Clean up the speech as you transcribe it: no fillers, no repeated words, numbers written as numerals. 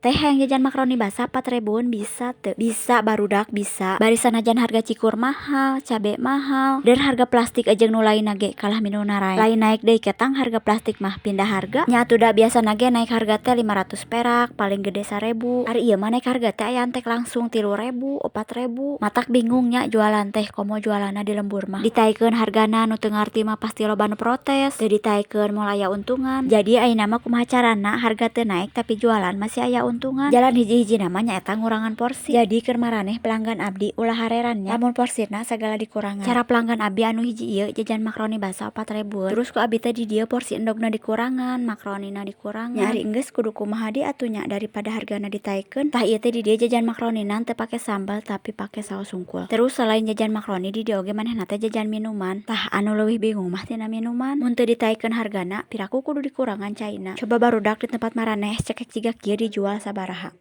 Teh, hayang jajan makaroni basah 4 ribuan, bisa teu? Bisa, barudak, bisa. Bari sanajan harga cikur mahal, cabe mahal, dan harga plastik jeung nu lainna ge kalah minu naraek. Lain naik deui ketang harga plastik mah, pindah harga. Nya atuh da biasana ge naik harga teh 500 perak, paling gede 1000. Ari ieu mah naik harga teh aya antek langsung 3000, 4000. Matak bingung nya jualan teh, komo jualanna di lembur mah. Ditaekkeun hargana, nu teu ngarti mah pasti loba nu protes. Teu ditaekkeun, moal aya untungan. Jadi ayeuna mah kumaha carana harga teu naik tapi jualan masih aya untungan? Jalan hiji-hijina mah nyaeta ngurangan porsi. Jadi keur maraneh pelanggan abdi, ulah hareran nya lamun porsina sagala dikurangan. Cara pelanggan abdi anu hiji ieu jajan makaroni basah 4000-an. Terus ku abdi teh di dieu porsi endogna dikurangan, makaronina dikurangan. Nya ari enggeus kudu kumaha deui atuh nya, daripada hargana ditaekkeun. Tah, ieu teh di dieu jajan makaronina teu pake sambal, tapi pake saos hungkul. Terus selain jajan makaroni, di dieu oge manehna teh jajan minuman. Tah, anu leuwih bingung mah tina minuman. Mun teu ditaekkeun hargana, piraku kudu dikurangan caina? Coba, barudak, di tempat maraneh cekek jiga kieu dijual sabaraha?